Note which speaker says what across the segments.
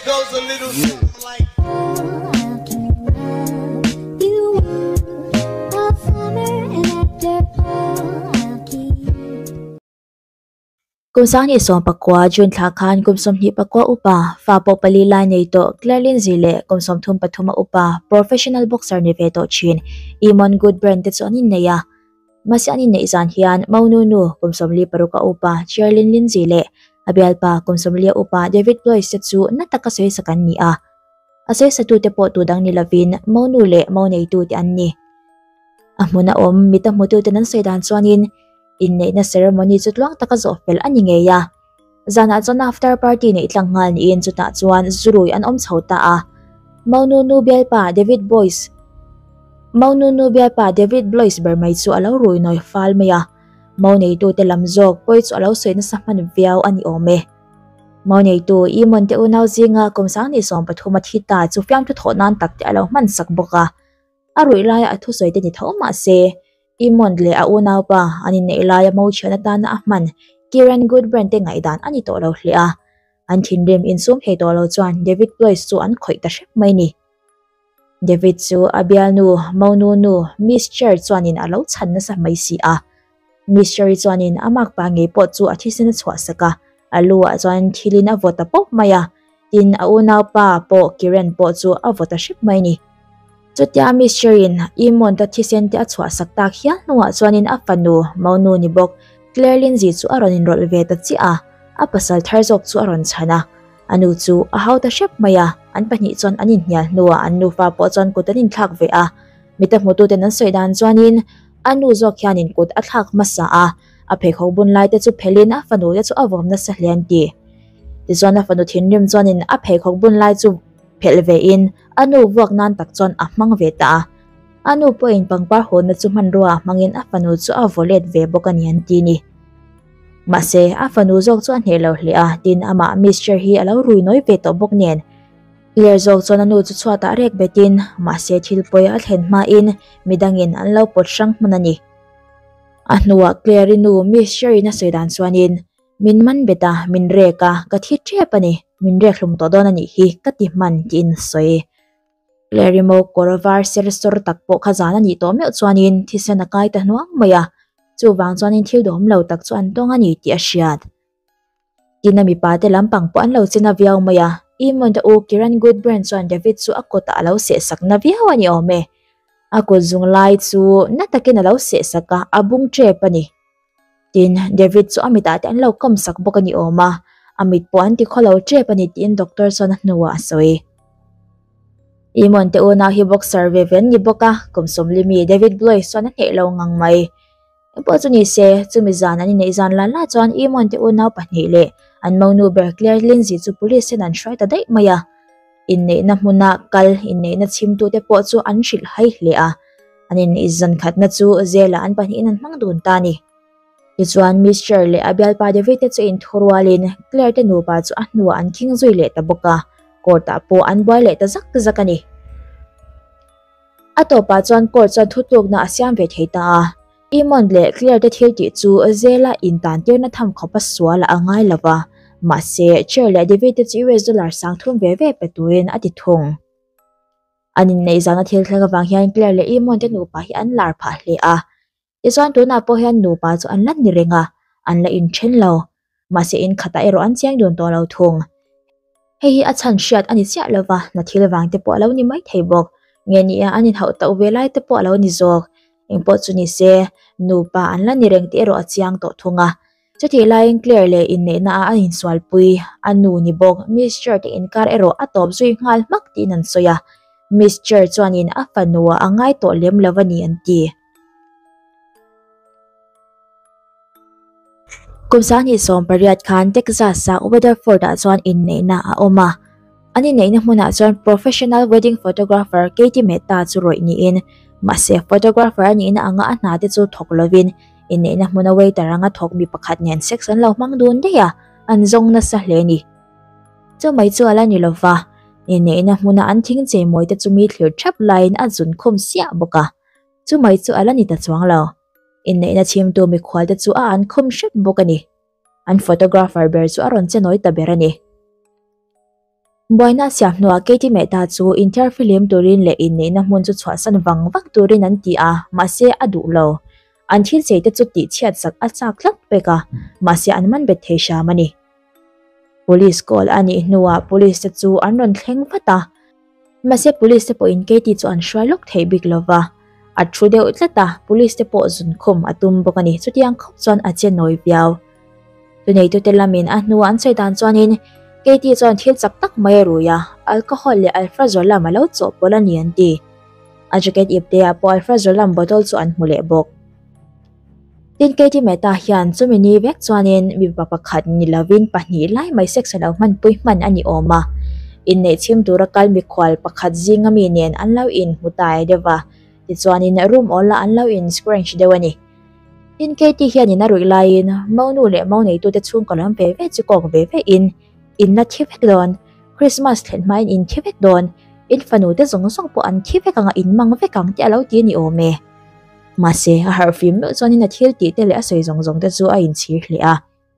Speaker 1: goes a little something like.
Speaker 2: Kum 2019 June thla khan kum 24 upa fa pawh pali lai nei tawh Claire Lindsay leh kum 33 a upa professional boxer ni ve tawh thin Eamon Goodbrand te chu an innei a. Mahse an inneih zan hian Monu nu kum 46 a upa Sherilyn Lindsay leh a bialpa kum 40 a upa David Blois te chu na taka sawisak an ni a. A sawisatute pawh tu dang ni lovin Monu leh Mo neitute an ni. A hmun a awm mit a hmututen an sawi dan chuanin Inneihna ceremony chu tluang taka zawh fel a ni ngei a. Zanah chuan after party neih tlang nghal niin chutah chuan zurui an awm chho ta a. Maunu nu bialpa David Boyce Maunu nu bialpa David Blois ber mai chu a lo rui nawi fal mai a. Mau neitute lam zawk pawi chu a lo sawi nasa hman viau a ni awm e. Mau neitu Eamon te unau zinga kum 2013 a thi ta chu fiamthu thawh nan tak te a lo hman sak bawk a. A ruih laia a thusawi te ni tho mah se, Eamon leh a unaupa an inneih laia mo thian atana a hman Kieran Goodbrand te ngaihdan a ni tawh lo hle a. An thinrim insum thei tawh lo chuan David Blois chu an khawih ta hrep mai ni. David chu a bialnu monu nu Miss Cher chuanin a lo chhan nasa mai si a. Miss Cher-i chuanin a makpa ngei pawh chu a thisen a chhuahsak a, a lu ah chuan thilin a vaw ta pawp mai a. Tin, a unaupa pawh Kieran pawh chu a vaw ta hrep mai ni. Chutia Miss Sherin Eamon ta thisen te a chhuahsak tak hial hnuah chuanin a fanu Monu ni bawk Claire Lindsay chu a rawn inrawlh ve ta chiah a, a pasal thar zawk chu a rawn chhan a. A nu chu a hau ta hrep mai a, an pahnih chuan an inhnial hnuah an nufa pawh chuan kut an inthlak ve a. Mita hmututen an sawi dan chuanin a nu zawk hianin kut a thlak hmasa a, a pheikhawk bun lai te chu phelhin a fanu te chu a vawm nasa hle an ti. Tichuan a fanu thinrim chuanin a pheikhawk bun lai chu phelh ve in a nu vuak nan tak chuan a hmang ve ta a. A nu pawhin pangpar hawnna chu hmanrua ah hmangin a fanu chu a vaw let ve bawk a ni an ti ni. Mahse, a fanu zawk chu a hneh lo hle a, tin amah Miss Cher hi a lo rui nawi ve tawh bawk nen. Claire zawk chuan a nu chu chhuatah rek betin, mahse thil pawi a thlen hmain midangin an lo pawt hrang hman a ni. A hnuah Claire-i nu Miss Cher-in a sawi dan chuanin, Min man bet a, min rek a, ka thi tep a ni, min rek hlum tawh dawn a nih hi, ka ti hman tiin a sawi. Clary mo kawr var ser sawr tak pawh kha zan a nih tawh meuh chuanin thisen a kai ta hnuang mai a, chuvang chuanin thil duhawm lo tak chu an tawng a ni tih a hriat. Tin a mipa te lampang pawh an lo che na viau mai a, Eamon te u Kiran Goodbrand chuan David chu a kawtah a lo seh sak na viau a ni awm e. A kut zung lai chu na takin a lo seh sak a, a bung tep a ni. Tin, David chu a mitah te an lo kawm sak bawk a ni awm a, a mit pawh an ti khaw lo tep a ni tiin doctor chuan a hnuah a sawi. Eamon te unau hi boxer ve ve an ni bawk a, kum 40 mi David Blois chuan a hneh lo ngang mai. Engpawh chu ni se, chumi zan an inneih zan la la chuan Eamon te unau pahnih leh an monu ber Claire Lindsay chu police ten an hruai ta daih mai a. Inneihna hmuna kal inneihna chhimtute pawh chu an hrilh hai hle a. An inneih zan khatna chu zela an pahnihin an hmang dun ta a ni. Tichuan, Miss Cher leh a bialpa David te chu inthurualin Claire te nupa chu a hnuah an khing zui leh ta bawk a, court-ah pawh an buai leh ta zak zak a ni. A tawpah chuan court chuan thutlukna a siam ve thei ta a, Eamon leh Claire te thil tih chu zela intantirna tham khawpa sual a ngai lo va, mahse Cher leh David te chu US dollar 3000 ve ve pe turin a ti thung. An inneih zana thil thleng avang hian Claire leh Eamon te nupa hi an lar phah hle a. Tichuan tunah pawh hian nupa chu an la ni reng a, an la inthen lo. Mahse in khatah erawh an chiang dun tawh lo thung. Hei hi a chhan hriat a ni chiah lo va, hna thil vang te pawh a lo ni mai thei bawk. Nge nia an inhauh tauh ve lai te pawh a lo ni zawk. Engpawh chu ni se, nupa an la ni reng tih erawh a chiang tawh thung a. Chutih laiin Claire leh inneihna ah a insualpui, a nu ni bawk Miss Cher te inkar erawh a tawp zui nghal hmak tiin an sawi a, Miss Cher chuanin a fanu ah a ngai tawh lem lo a ni an ti. Kum 2018 khan Texas a Weatherford ah chuan inneihna a awm a, an inneihna hmunah chuan professional wedding photographer Katie Mehta chu rawih niin mahse photographer a nihna anga a hna te chu thawk lovin Inneihna hmuna waiter anga thawk mi pakhat nen sex an lo hmang dun daih a, an zawng nasa hle a ni. Chu mai chu a la ni lova, inneihna hmuna an thing chei mawi te chu mi thlir thap laiin a zun khum siah bawk a, chu mai chu a la ni ta chuang lo. Inneihna chhimtu mikhual te chu a an khum hrep bawk a ni. An photographer ber chu a rawn che nawi ta ber a ni. Buaina a siam hnuah Katie Mehta chu inthiarfihlim turin leh inneihna hmun chu chhuahsan vang vang turin an ti a, mahse a duh lo. An thil chei te chu tihchhiat sak a chak tlat pek a, mahse an man bet thei hram a ni. Police call a nih hnuah police te chu an rawn thleng vat a, mahse police te pawhin Katie chu an hruai lawk theih bik lo va, a thu deuh tlat a, police te pawh zunkhum a tum bawk a ni, chutiang khawp chuan a che nawi viau. Thuneitute lamin a hnu an sawi dan chuanin Katie chuan thil chak tak mai a rui a, alcohol leh alprazolam a lo chawhpawlh a ni an ti. A jacket ipte ah pawh alprazolam bottle chu an hmu leh bawk. Tin, Katie Mehta hian chumi ni vek chuanin mipa pakhat ni lovin pahnih lai mai sex a lo hmanpui hman a ni awm a. Inneih chhim tura kal mikhual pakhat zinga mi nen an lo inhmu tai deuh va, tichuanin room awlah an lo in scrunch deuh a ni. Tin, Katie hianin a ruih laiin Monu leh Mo neitute chhungkaw lam ve ve chu kawk ve ve in, In la thi vek dawn, Christmas thlen hmain in thi vek dawn, in fanu te zawng zawng pawh an thi vek ang a in mang vek ang tih a lo ti a ni awm e. Mahse, a harh fim meuh chuanin a thil tih te leh a sawi zawng zawng te chu a inchhir hle a,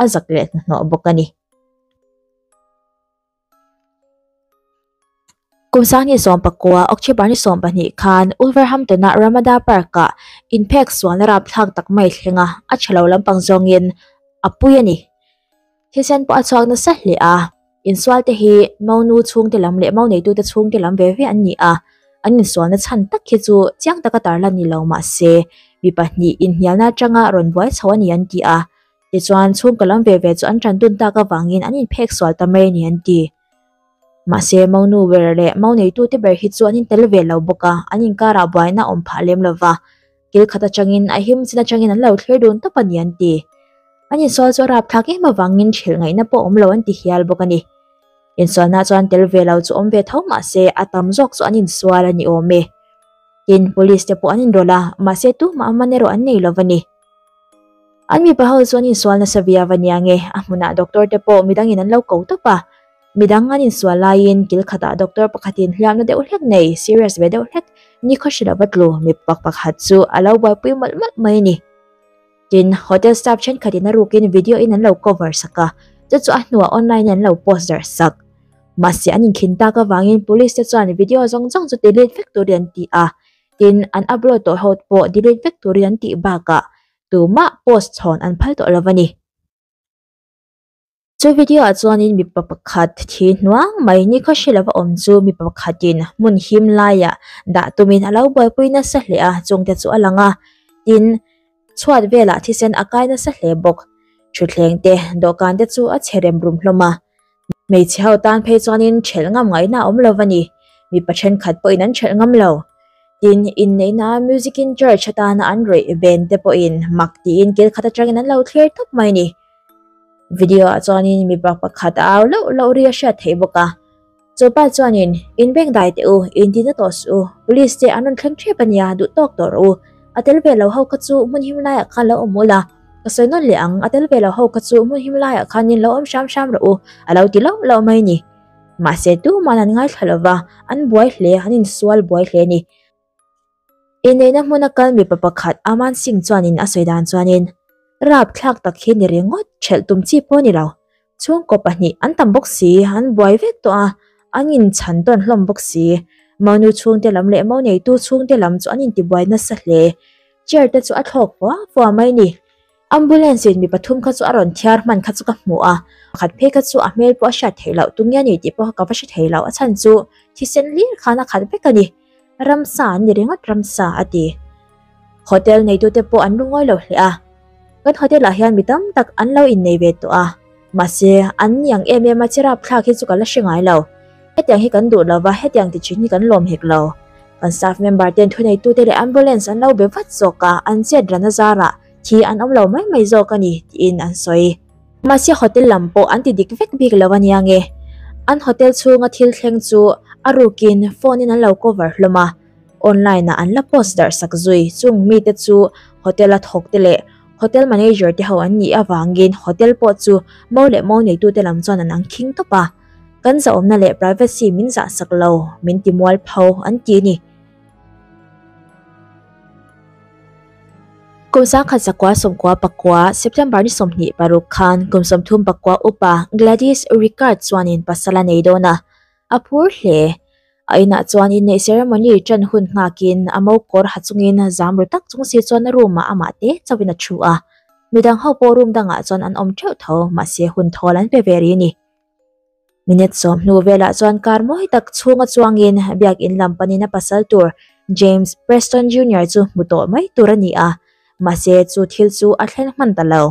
Speaker 2: a zak leh hnahnawh bawk a ni. Kum Sangni 14, October ni 12 khan Wolverhampton-a Ramada Park-ah inphek sualna rapthlak tak mai thleng a, a tha lo lampang zawngin a pui a ni. Thisen pawh a chhuak nasa hle a, insualte hi Monu chhungte lam leh Mo neitute chhungte lam ve ve an ni a, an insualna chhan tak hi chu chiang taka tarlan ni lo mah se mi pahnih inhnialna atanga rawn buai chho a ni an ti a, Tichuan, chhungkaw lam ve ve chu an ṭan dun tak avangin an inphek sual ta mai a ni an ti. Mahse, Monu ber leh Mo neitute ber hi chu an intel ve lo bawk a, an inkarah buaina a awm phah lem lo va, kil khat atangin a him chin atangin an lo thlir dun tawp a ni an ti. An insual chu a rapthlak em avangin ṭhelh ngaihna pawh awm lo an ti hial bawk a ni. Insualna chuan tel ve lo chu awm ve tho mahse, a tam zawk chu an insual a ni awm e. Tin, police te pawh an inrawlh a, mahse tumah a man erawh an nei lo va ni. An mipa ho chu an insual nasa viau a nia nge, a hmunah doctor te pawh midangin an lo ko tawp a. Midang an insual laiin kil khatah doctor pakhatin hliamna deuh hlek nei, serious ve deuh hlek, nikhaw hre lova tlu mipa pakhat chu a lo buaipui mawlh mawlh mai a ni. Tin, hotel staff thenkhatin a rukin video in an lo cover sak a, chu chu a hnuah online in an lo post darh sak. Mahse an inkhin tak avangin police te chuan video zawng zawng chu delete vek turin an ti a, Tin, an upload tawh ho pawh delete vek turin an tih bakah tumah post chhawn an phal tawh lo a ni. Chu video ah chuanin mipa pakhat thi hnuang mai nikhaw hre lova awm chu mipa pakhatin hmun him laiah dah tumin a lo buaipui nasa hle a, chungte chu a lang a. Tin, chhuat velah thisen a kai nasa hle bawk. Thutthleng te, dawhkan te chu a chhe rem rum hlawm a. Hmeichhe ho tan phei chuanin ṭhelh ngam ngaihna a awm lo va ni, mipa ṭhenkhat pawhin an ṭhelh ngam lo. Tin, inneihna Music in Church atana an rawih ben te pawhin mak tiin kil khat aṭangin an lo thlir tawp mai ni. Video ah chuanin mipa pakhat a au loh loh ri a hriat theih bawk a. Chu pa chuanin, In beng dai teh u, in ti na tawh suh u, police te an rawn thleng ṭhep a nia, duh tawk tawh rawh u. A tel ve lo ho kha chu hmun him laiah khan lo awm ula, ka sawi nawn leh ang, a tel ve lo ho kha chu hmun him laiah khanin lo awm hram hram rawh u, a lo ti loh loh mai ni. Mahse tuman an ngaithla lo va, an buai hle, an insual buai hle a ni. Inneihna hmuna kal mipa pakhat Aman Singh chuanin a sawi dan chuanin, Rapthlak tak hi ni ringawt, ṭhelh tum chi pawh a ni lo. Chhungkaw pahnih an tam bawk si, an buai vek tawh a, an inchhan tawn hlawm bawk si. Monu chhungte lam leh mo neitu chhungte lam chu an intibuai nasa hle. Chair te chu a thlawk fua fua mai ni. Ambulance in mi pathum kha chu a rawn thiar hman kha chu ka hmu a, pakhat phei kha chu a hmel pawh a hriat theih loh, tunge a ni tih pawh ka va hre thei lo, a chhan chu thisen hlir khan a khat vek a ni. Ramsa an ni ringawt ramsa a ti. Hotel neitute pawh an lungawi lo hle a, kan hotel ah hian mi tam tak an lo innei ve tawh a, mahse an ni ang em em a chirap thlak hi chu ka la hre ngai lo. Hetiang hi kan duh lova hetiang ti thin hi kan lawm hek lo. Kan staff member ten thuneitute leh ambulance an lo be vat zawk a, an chet ran a zarah thi an awm lo mai mai zawk a ni tiin an sawi. Mahse hotel lam pawh an ti dik vek bik lo a nia nge. An hotel chhunga thil thleng chu a rukin phone in an lo cover hlawm a, online ah an la post darh sak zui. Chung mite chu hotel a thawk te leh hotel manager te ho an nih avangin hotel pawh chu mo leh mo neitute lam chuan an ang khing tawp a. Kan zahawmna leh privacy min zah sak lo, min ti mual pho an ti a ni. Kum 1994, September ni 26 khan kum 34 upa Gladys Rickard chuanin pasal a nei dawn a. A phur hle. A inah chuan inneih ceremony ṭan hun nghakin a mo kawr ha chungin zam ru tak chung si chuan a room ah amah te chauhin a thu a. Midang ho pawh room dangah chuan an awm ṭeuh tho, mahse hun thawl an pe ve rih a ni. Minute sawm hnu velah chuan car mawi tak chhunga chuangin biakin lam panin a pasal tur James Preston Junior chu hmu tawh mai tur a ni a, mahse chu thil chu a thlen hman ta lo.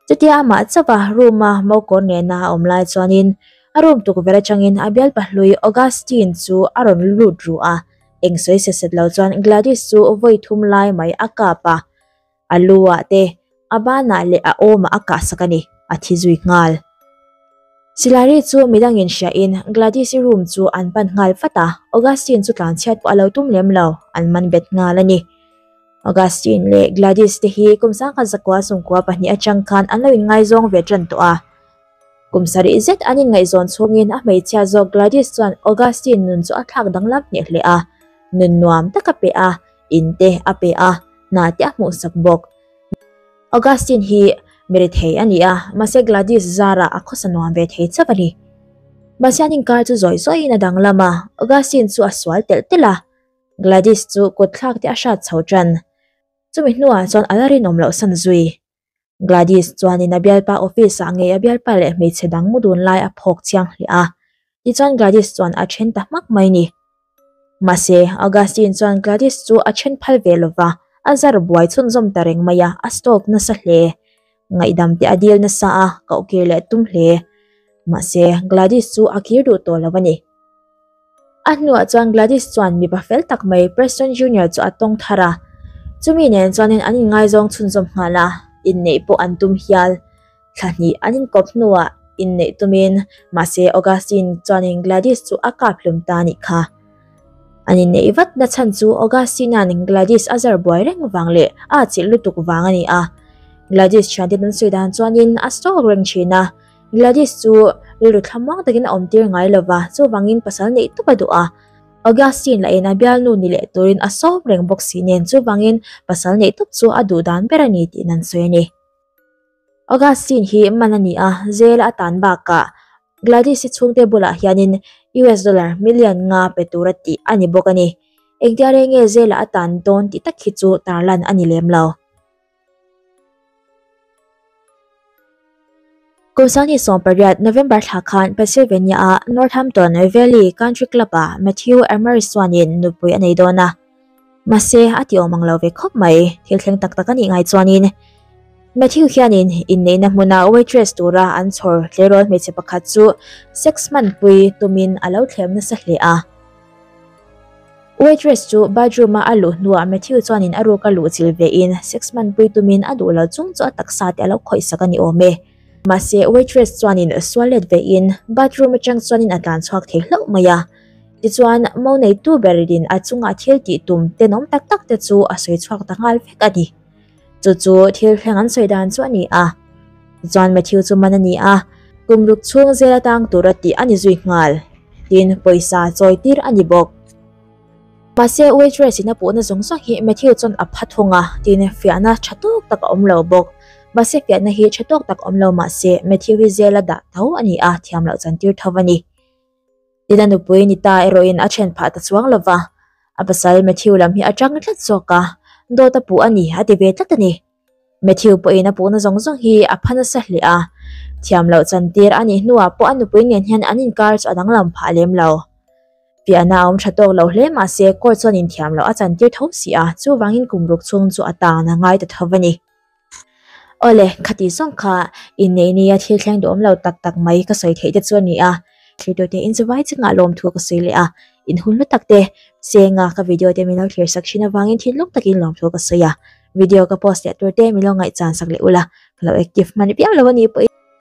Speaker 2: Chutia amah chauha room a mokawr nena a awm lai chuanin a room tukverh atangin a bialpa hlui Augustine chu a rawn lut ru a, eng sawi set set lo chuan Gladys chu vawi thum lai mai a kap a. A lu ah te, a banah leh a awmah a kahsak a ni, a thi zui nghal. Silari chu midangin hriain Gladys-i room chu an pan nghal vat a, Augustine chu tlanchhiat pawh a lo tum lem lo, an man bet nghal a ni. Augustine leh Gladys te hi kum sangkhat zakua sumkua pahnih atang khan an lo inngaizawng ve tan tawh a. Kum sarih zet an inngaihzawn chhungin a hmeichhia zawk Gladys chuan Augustine nun chu a thlak danglam hneh hle a, nun nuam tak a pe a, in te a pe a, hna te a hmuhsak bawk. Augustine hi mi rethei a ni a, mahse Gladys zarah a khawsa nuam ve thei chauh a ni. Mahse an inkar chu zawi zawiin a danglam a, Augustine chu a sual telh telh a, Gladys chu kut thlak te a hrat chho tan. Chumi hnuah chuan a la rinawm loh san zui. Gladys chuanin a bialpa office ah ngei a bialpa leh hmeichhe dang mu dun lai a phawk chiang hle a, tichuan Gladys chuan a then ta hmak mai ni. Mahse, Augustine chuan Gladys chu a then phal ve lova, a zar buai chhunzawm ta reng mai a, a stalk nasa hle. Ngaihdam te a dil nasa a, koh kir leh tum hle. Mahse, Gladys chu a kir duh tawh lo a ni. A hnuah chuan Gladys chuan mipa fel tak mai Preston Junior chu a tawng thar a, chumi nen chuanin an inngaizawng chhunzawm nghal a, inneih pawh an tum hial. Thla hnih an inkawp hnuah inneih tumin mahse Augustine chuanin Gladys chu a kap hlum ta a nih kha. An inneih vat na chhan chu Augustine-a'n Gladys a zar buai reng vang leh a atchilh lutuk vang a ni a. Gladys thiante an sawi dan chuanin a stalk reng thin a, Gladys chu rilru thlamuang takin a awmtir ngai lo va, chuvangin pasal neih tawp a duh a. Augustine lahin a bialnu ni leh turin a sawm reng bawk si nen chuvangin pasal neih tawp chu a duh dan ber a ni tiin an sawi a ni. Augustine hi man a ni a, jail a tan bakah Gladys-i chhungte bulah hianin US dollar million nga pe tura tih a ni bawk a ni. Engtia reng nge jail-ah a tan dawn tih tak hi chu tarlan a ni lem lo. Kum sangni 18 November thla khan Pennsylvania-a Northampton Valley Country Club-ah Matthew Emery chuanin nupui a nei dawn a. Mahse, a ti awm ang lo ve khawp mai, thil thleng tak tak a nih ngai chuanin Matthew hianin inneihna hmuna waitress tura an chhawr tleirawl hmeichhe pakhat chu sex hmanpui tumin a lo thlem nasa hle a. Waitress chu bathroom-a a luh hnuah Matthew chuanin a ruk a luh chilh vein sex hmanpui tumin a duh lo chung chu a taksa te a lo khawihsak a ni awm e. Mahse, waitress chuanin sual let vein bathroom atang chuanin a tlan chhuak thei hlauh mai a. Tichuan, mo neitu berin a chunga thil tih tum tenawm tak tak te chu a sawi chhuak ta nghal vek a ni. Chu chu thil thleng an sawi dan chu a ni a. Tichuan Matthew chu man a ni a, kum ruk chhung zel atang tura tih a ni zui nghal. Tin, pawisa chawi tir a ni bawk. Mahse, waitress in a puhna zawng zawng hi Matthew chuan a pha thung a, tin fiahna tha tawk tak a awm lo bawk. Mahse fiahna hi tha tawk tak awm lo mahse Matthew hi zela dah tho a ni a, thiam loh chan tir tho a ni. Tin a nupui ni ta erawhin a then phah ta chuang lo va, a pasal Matthew lam hi a tang tlat zawk a, dawt a puh a ni a ti ve tlat a ni. Matthew pawhin a puhna zawng zawng hi a pha nasa hle a, thiam loh chan tir a nih hnuah pawh a nupui nen hian an inkar chu a danglam phah lem lo. Fiahna a awm tha tawk lo hle mahse court chuan inthiam loh a chan tir tho si a, chuvangin kum ruk chhung chu a tan a ngai ta tho a ni. Awle, khati zawng kha inneih nia thil thleng duhawm lo tak tak mai ka sawi theih te chu a ni a, thlir te in chuvai chungah lawmthu ka sawi leh a, in hun hlu tak te senga ka video te min lo thlir sak thin avangin thinlung takin lawmthu ka sawi a, video ka post leh tur te min lo ngaihchan sak leh ula, ka lo active hman viau lo a nih pawhin.